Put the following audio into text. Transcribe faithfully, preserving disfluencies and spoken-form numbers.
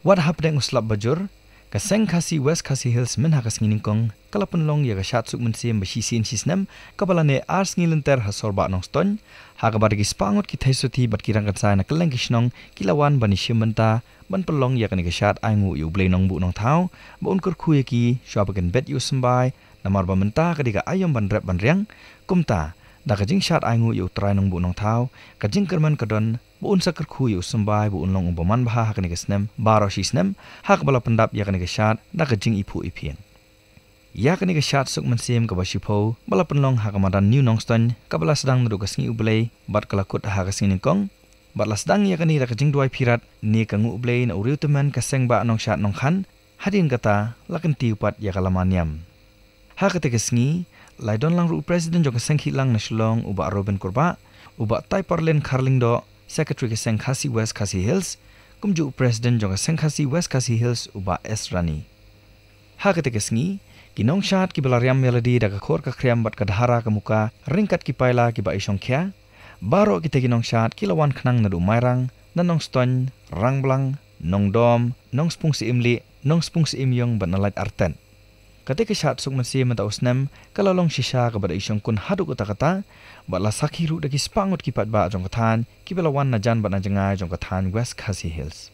Wat hapdeng u slap bajur, ka seng Khasi West Khasi Hills mynha ka sngi nyngkong ka la pynlong ïa ka shad suk mynsiem ba shisien shisnem kaba la neh ar sngi lynter ha sor Bah Nongstoiñ, ha kaba da ki spah ngut ki theisotti bad ki rangkynsai na kylleng ki shnong ki la wan ban ïashim bynta ban pynlong ïa kane ka shad ainguh ïa U Blei Nongbuh Nongthaw, ba un kyrkhu ïa ki shuwa ba kin bet ïa u symbai, namar ba mynta ka dei ka aïom ban rep ban riang. Kumta, da ka jingshad ainguh ïa U Trai Nongbuh Nongthaw, ka jingkyrmen ka don ba un sa kyrkhu ïa u symbai ba un long uba manbha ha kane ka snem baroh shi snem, ha kaba la pyndap ïa kane ka shad da ka jingiphuh iphieng. Ïa kane ka shad suk mynsiem kaba shiphew ba la pynlong ha ka madan New Nongstoiñ kaba la sdang naduh ka sngi U Blei bad ka la kut ha ka sngi nyngkong, bad la sdang ïa kane da ka jingduwai phirat ne ka Nguh Blei na u riewtymmen ka seng Bah Nongshad Nongkhan, hadien kata la kyntiew pat ïa ka lama niam. Ha kata ka sngi, la ïadon lang ruh u President jong ka seng Khihlang na Shillong u Bah Reuben Kurbah, u Bah Taiparlen Kharlyngdoh, Secretary ka seng Khasi West Khasi Hills, kumjuh u President jong ka seng Khasi West Khasi Hills u Bah S Rani. Ha kata ka sngi, ki nongshad kiba la riam ïalade da ka khor ka khriam bad ka dhara ka muka ryngkat ki paila kiba i shongkhia, baroh kita ki nongshad ki la wan khnang naduh Mairang, na Nongstoiñ, Rangblang, Nongdom, Nongspung Syiemlieh, Nongspung Syiemiong bad na Laitartet. Kata ka shad suk mynsiem mynta u snem ka la long shisha kaba da i shongkun haduh katta katta, bad la sakhi ruh da ki spah ngut ki paidbah jong ka thaiñ kiba la wan na jan bad na jngai jong ka thaiñ West Khasi Hills.